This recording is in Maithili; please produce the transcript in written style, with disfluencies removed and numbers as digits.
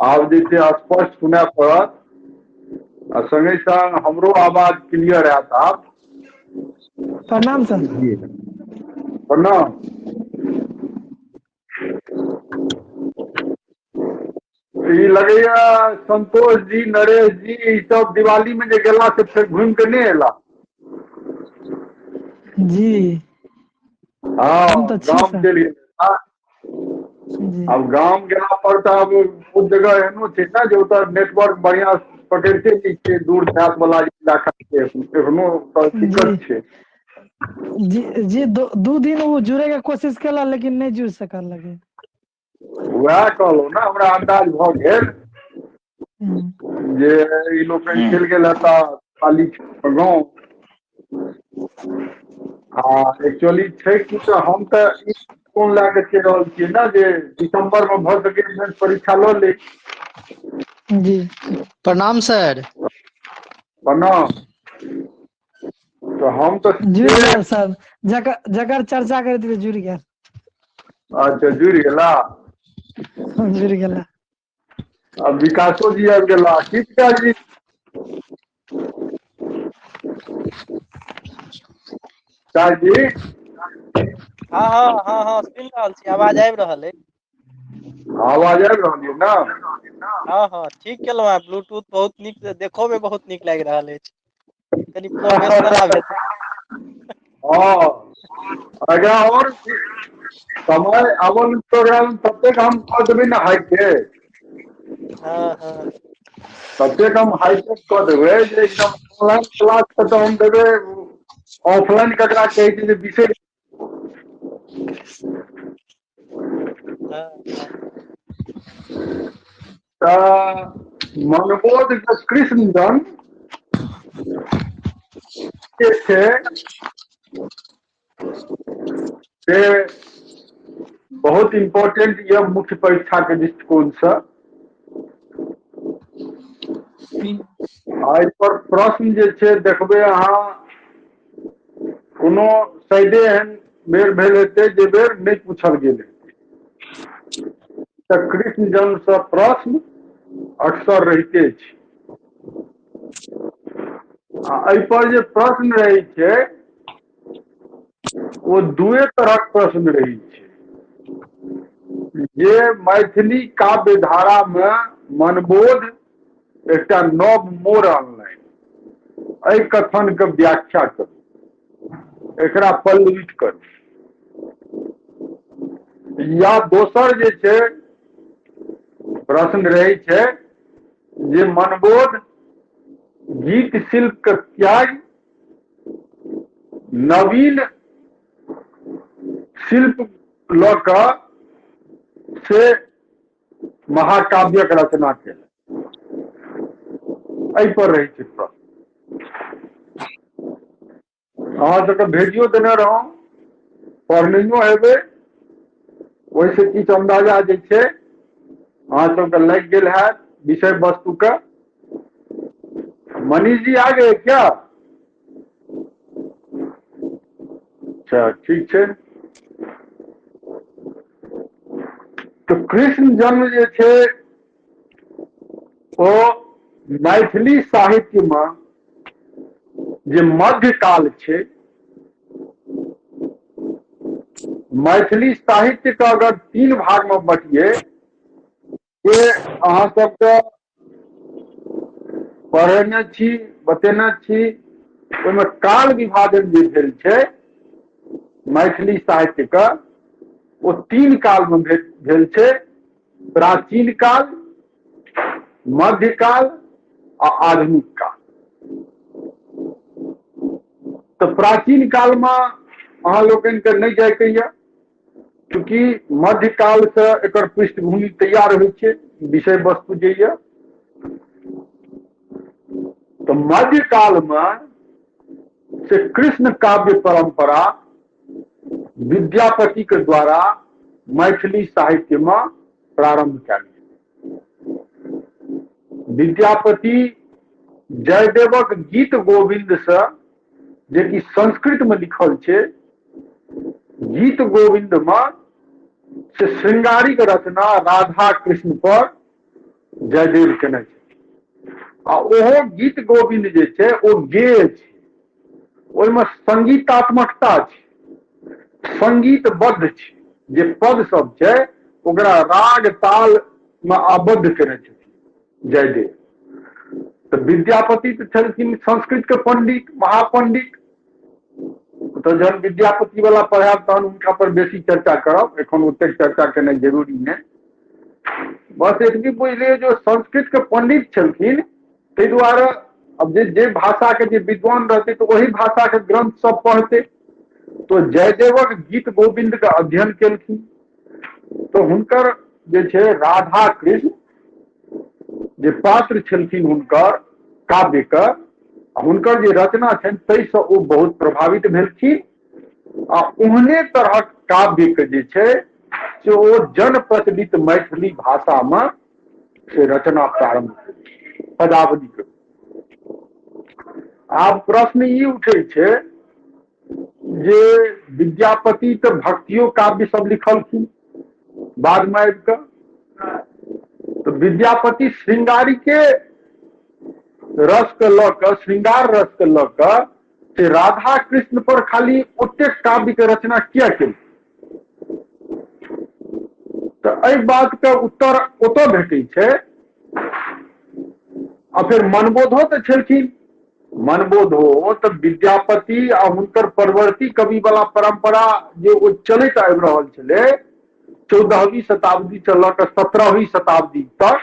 आब जे छै स्पष्ट सुनाय पड़त आ संगे संग हमरो आवाज क्लियर आयत आब। प्रणाम सर। जी प्रणाम। ई लगैया संतोष जी, नरेश जी, ई सब दिवाली में जे गेला से फेर घुमि के नहि एला। जी। हँ, हम तऽ छी गाम सर। चलि गेल। जी। आब गाम गेला पर तऽ आब बहुत जगह एहनो छै ने जे ओतऽ नेटवर्क बढ़िआं पकड़िते नहि छै, दूर देहात वाला इलाका छै, एखनो ओतऽ दिक्कत छै। जी जी, 2 दिन ओ जुड़े के कोशिश केला लेकिन नहि जुड़ सकल लगे। वएह कहलहुँ ने, हमरा अन्दाज भऽ गेल जे ई लोकनि चलि गेल हेता, खाली गाँव। आ एक्चुअली छै कि तऽ हम तऽ ई कोन लए कऽ चलि रहल छियै ने जे दिसम्बर मे भऽ सकै परीक्षा लऽ ली। जी। प्रणाम सर। प्रणाम। तऽ हम तऽ जुड़ि गेल सर, जकर जकर चर्चा करैत रहियै जुड़ि गेल। अच्छा, जुड़ि गेला। जुड़ि गेला। आ विकासो जी आबि गेला की विकास जी? विकास जी। हँ हँ हँ हँ, सुनि रहल छी, आवाज आबि रहल अइ। आवाज आबि रहल यऽ ने? हँ हँ, ठीक केलहुँ हेँ। ब्लूटूथ बहुत नीक, देखहो मे बहुत नीक लागि रहल अछि, कनि प्रोफेशनल आब हेतै। हँ, आगाँ आओर समय आबल प्रोग्राम ततेक हम कऽ देबै ने हाईटेक। हँ हँ ततेक हम हाईटेक कऽ देबै जे एकदम ऑनलाइन क्लास के तऽ हम देबै, ऑफलाइन ककरा कहै छै जे बिसरि तऽ मनबोध के कृष्ण जन्म जे छै से बहुत इम्पोर्टेंट यऽ मुख्य परीक्षा के दृष्टिकोणसँ। आ एहि पर प्रश्न जे छै देखबै अहाँ, कोनो शायदे एहन बेर भेल हेतै जे बेर नहि पूछल गेल हेतै। तऽ कृष्ण जन्मसँ प्रश्न अक्सर रहिते छै आ एहिपर जे प्रश्न रहै छै ओ दुए तरहक प्रश्न रहै छै, जे मैथिली काव्य धारामे मनबोध एकटा नव मोड़ अनलनि, एहि कथनके व्याख्या करू, एकरा पल्लवित करू, या दोसर जे छै प्रश्न रहै छै जे मनबोध गीत शिल्प के त्याग नवीन शिल्प लऽ कऽ से महाकाव्यक रचना केलनि, एहि पर रहै छै प्रश्न। अहाँ सबके भेजियो देने रहौं, पढ़नैयो हेबै, ओहिसँ किछु अन्दाजा जे छै अहाँ सबके लागि गेल हैत विषय वस्तुके। मनीष जी आ गए क्या? अच्छा, ठीक छै। तऽ कृष्ण जन्म जे छै ओ मैथिली साहित्यमे जे मध्यकाल छै, मैथिली साहित्यके अगर तीन भागमे बँटियै से अहाँ सबके पढ़ेने छी, बतेने छी, ओहिमे काल विभाजन जे भेल छै मैथिली साहित्यके ओ तीन कालमे भेल छै, प्राचीन काल, मध्यकाल आ आधुनिक काल। तऽ प्राचीन कालमे अहाँ लोकनिके नहि जायके यऽ, चूँकि मध्यकालसँ एकर पृष्ठभूमि तैयार होइ छै विषय वस्तु जे यऽ। तऽ मध्यकालमे से कृष्ण काव्य परम्परा विद्यापति के द्वारा मैथिली साहित्यमे प्रारंभ कयल गेल। विद्यापति जयदेवक गीत गोविन्दसँ, जे कि संस्कृतमे लिखल छै, गीत गोविन्दमे से श्रृंगारिक रचना राधा कृष्ण पर जयदेव केने छै। आ ओहो गीत गोविंद जे छै ओ गेय छै, ओहिमे संगीतात्मकता छै, संगीतबद्ध छै। जे पद सब छै ओकरा राग ताल मे आबद्ध केने छथिन जयदेव। तऽ विद्यापति तऽ छलखिन संस्कृत के पंडित, महापंडित। तऽ जहन विद्यापति वाला पढ़ायब तहन हुनका पर बेसी चर्चा करब, एखन ओतेक चर्चा केनाइ जरूरी नहि। बस एतबी बुझि लियौ जे संस्कृत के पंडित छलखिन, ताहि दुआरे अब जे जे भाषा के जे विद्वान रहतै तऽ ओहि भाषा के ग्रंथ सब पढ़तै। तो जयदेवक गीत गोविंद के अध्ययन केलखिन, तऽ हुनकर जे छै राधा कृष्ण जे पात्र छलखिन हुनकर काव्य के, हुनकर जे रचना छनि ताहिसँ ओ बहुत प्रभावित भेलखिन आ ओहने तरहक काव्य के जे छै से ओ जन प्रचलित मैथिली भाषामे से रचना प्रारंभ पदावली के। आब प्रश्न ई उठै छै जे विद्यापति तऽ भक्तियो काव्य सब लिखलखिन बादमे आबि कऽ, तऽ विद्यापति श्रृंगारी के रस के लऽ कऽ, श्रृंगार रस के लऽ कऽ से राधा कृष्ण पर खाली ओतेक काव्य के रचना किया केलखिन? तऽ एहि बात के उत्तर ओतऽ भेटै छै। आ फेर मनबोधो तऽ छलखिन, मनबोधो तऽ विद्यापति आ हुनकर परवर्ती कवि वाला परंपरा जे ओ चलैत आबि रहल छलै 14वीं शताब्दी से लऽ कऽ 17वीं शताब्दी तक,